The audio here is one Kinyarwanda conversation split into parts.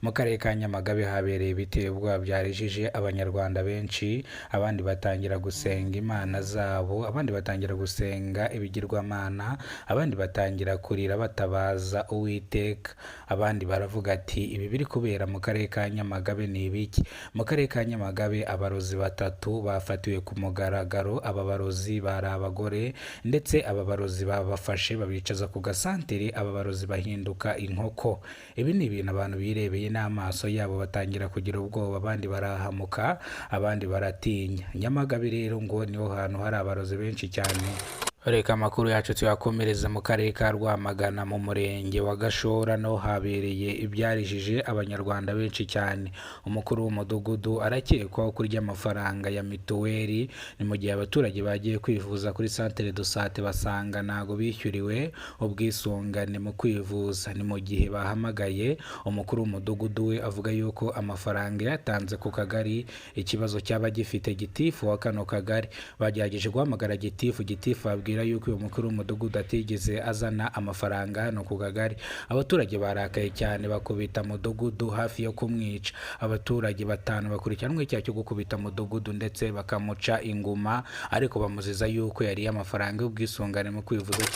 Mu karere ka Nyamagabe habereye ibiteye ubwoba byarijije Abanyarwanda benshi, abandi batangira gusenga imana zabo, abandi batangira gusenga ibigirwamana, abandi batangira kurira batabaza Uwiteka, abandi baravuga ati ibi biri kubera mu karere ka Nyamagabe ni ibiki? Mu karere ka Nyamagabe abarozi batatu bafatiwe ku mugaragaro, aba barozi bari abagore ndetse aba barozi babafashe babicaza ku gasantere, aba barozi bahinduka inkoko. Ibi ni ibintu abantu birebeye n'amaso yabo batangira kugira ubwoba, abandi barahamuka, abandi baratinya. Nyamagabe rero ngo niho hantu hari abarozi benshi cyane. Reka amakuru yacu tuyakomereze mu karere ka Rwamagana mu murenge wa Gashora, naho habereye ibyarijije Abanyarwanda benshi cyane. Umukuru w'umudugudu arakekwaho kurya amafaranga ya mituweli, ni mu gihe abaturage bagiye kwivuza kuri centre de sante basanga ntago bishyuriwe ubwisungane mu kwivuza. Ni mu gihe bahamagaye umukuru w'umudugudu, we avuga yuko amafaranga yatanze ku kagari, ikibazo cyaba gifite gitifu wa kano kagari. Bagerageje guhamagara gitifu, gitifu ababwira yuko uyu mukuru w'umudugudu atigeze azana amafaranga hano ku kagari. Abaturage barakaye cyane, bakubita mudugudu hafi yo kumwica. Abaturage batanu bakurikiranwe icyaha cyo gukubita mudugudu ndetse bakamuca inguma, ariko bamuziza yuko yariye amafaranga y'ubwisungane mu kwivuza.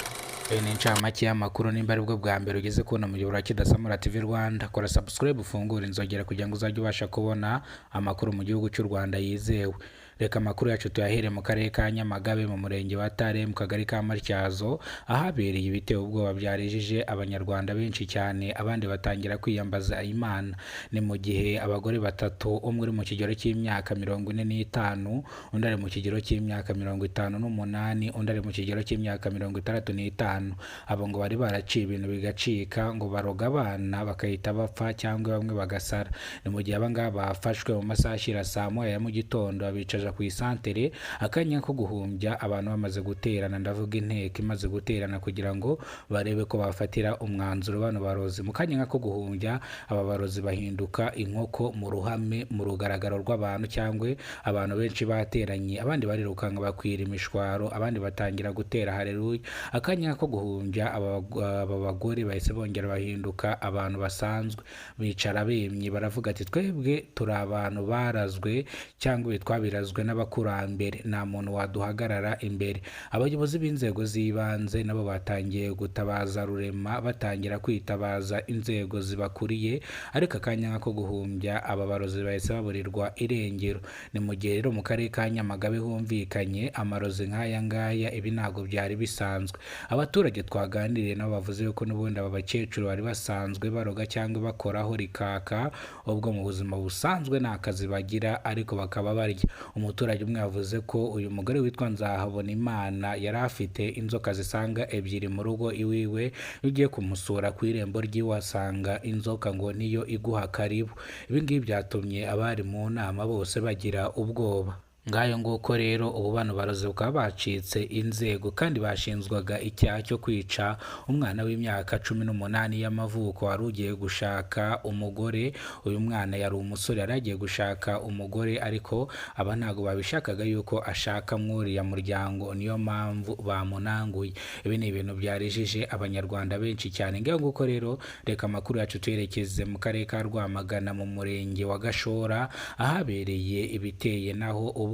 Iyi ni incamake y'amakuru. Nimba aribwo bwa mbere ugeze kubona umuyoboro wa Kidasamura TV Rwanda, kora subscribe, ufungure inzogera kugira ngo uzajye ubasha kubona amakuru mu gihugu cy'u Rwanda yizewe. Reka amakuru yacu tuyahere mu karere ka Nyamagabe, mu murenge wa Tare, mu kagari ka Matyazo, ahabereye ibiteye ubwoba byarijije Abanyarwanda benshi cyane, abandi batangira kwiyambaza Imana. Ni mu gihe abagore batatu, umwe uri mu kigero cy'imyaka 45, undi ari mu kigero cy'imyaka 58, undi ari mu kigero cy'imyaka 65, abo ngo bari baraciye ibintu bigacika, ngo baroga abana bagahita bapfa cyangwa bamwe bagasara. Ni mu gihe aba ngaba bafashwe mu masaha ashyira saa moya ya mu gitondo, babicaza ku isantere, akanya ko guhumbya, abantu bamaze guterana, ndavuga inteko imaze guterana kugira ngo barebe ko bafatira umwanzuro bano barozi. Mu kanya ko guhumbya, aba barozi bahinduka inkoko mu ruhame, mu rugaragaro rw'abantu cyangwa abantu benshi bateranye, abandi barirukanka bakwira imishwaro, abandi batangira gutera haleluya. Akanya ko guhumbya, aba bagore bahise bongera bahinduka abantu basanzwe, bicara bemye, baravuga ati twebwe turi abantu barazwe cyangwa twabirazwe n'abakurambere, nta muntu waduhagarara imbere. Abayobozi b'inzego z'ibanze nabo batangiye gutabaza rurema, batangira kwitabaza inzego zibakuriye, ariko akanya ko guhumbya aba barozi bahise baburirwa irengero. Ni mu gihe rero mu karere ka Nyamagabe humvikanye amarozi nk'aya ngaya, ibi ntabwo byari bisanzwe. Abaturage twaganiriye nabo bavuze yuko n'ubundi aba bakecuru bari basanzwe baroga cyangwa bakoraho rikaka, ubwo mu buzima busanzwe nta kazi bagira ariko bakaba barya. Umuturage umwe yavuze ko uyu mugore witwa Nzahabonimana yari afite inzoka zisanga ebyiri mu rugo iwiwe, iyo ugiye kumusura ku irembo ry'iwe asanga inzoka, ngo niyo iguha karibu. Ibi ngibi byatumye abari mu nama bose bagira ubwoba. Ngayo nguko rero, ubu bano barozi bakaba bacitse inzego, kandi bashinzwaga icyaha cyo kwica umwana w'imyaka 18 y'amavuko wari ugiye gushaka umugore. Uyu mwana yari umusore, yari agiye gushaka umugore, ariko aba ntabwo babishakaga yuko ashaka mw'uriya muryango, niyo mpamvu bamunanguye. Ibi ni ibintu byarijije Abanyarwanda benshi cyane. Ngayo nguko rero, reka amakuru yacu tuyerekeze mu karere ka Rwamagana, mu murenge wa Gashora, ahabereye ibiteye naho ubwoba.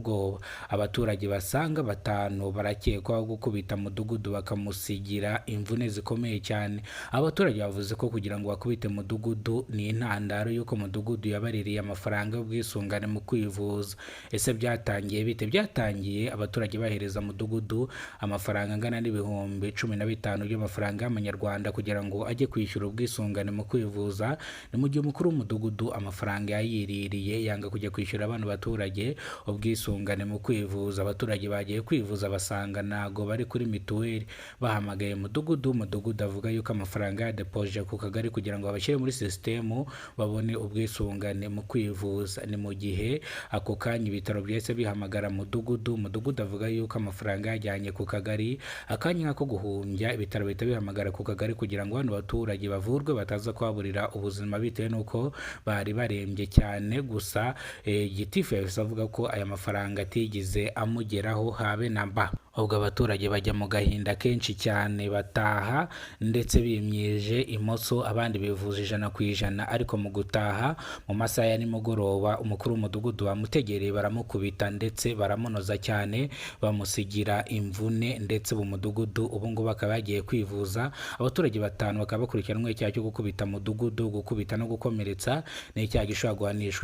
Abaturage basaga batanu barakekwaho gukubita mudugudu bakamusigira imvune zikomeye cyane. Abaturage bavuze ko kugira ngo bakubite mudugudu ni intandaro y'uko mudugudu yabaririye amafaranga y'ubwisungane mu kwivuza. Ese byatangiye bite? Byatangiye abaturage bahereza mudugudu amafaranga angana n'15,000 by'amafaranga y'amanyarwanda kugira ngo ajye kwishyura ubwisungane mu kwivuza. Ni mu gihe umukuru w'umudugudu amafaranga yayiririye, yanga kujya kwishyura abana baturage ubwisungane mu kwivuza. Abaturage bagiye kwivuza basanga ntago bari kuri mituweli. Bahamagaye mudugudu, mudugudu avuga yuko amafaranga yadepoje ku kagari kugira ngo babashyire muri sisitemu babone ubwisungane mu kwivuza. Ni mu gihe ako kanya ibitaro byahise bihamagara mudugudu, mudugudu avuga yuko amafaranga yajyanye ku kagari. Akanya ko guhumbya, ibitaro bihita bihamagara ku kagari kugira ngo bano baturage bavurwe bataza kuhaburira ubuzima bitewe n'uko bari barembye cyane. Gusa gitifu yahise avuga ko aya mafaranga mafaranga atigeze amugeraho habe na mba. Ubwo abaturage bajya mu gahinda kenshi cyane, bataha ndetse bimyije imoso, abandi bivuza 100%. Ariko mu gutaha mu masaha ya nimugoroba, umukuru w'umudugudu bamutegereye, baramukubita ndetse baramunoza cyane, bamusigira imvune. Ndetse mu mudugudu ubu ngubu akaba yagiye kwivuza. Abaturage batanu bakaba bakurikiranweho icyaha cyo gukubita mudugudu. Gukubita no gukomeretsa ni icyaha gishobora guhanishwa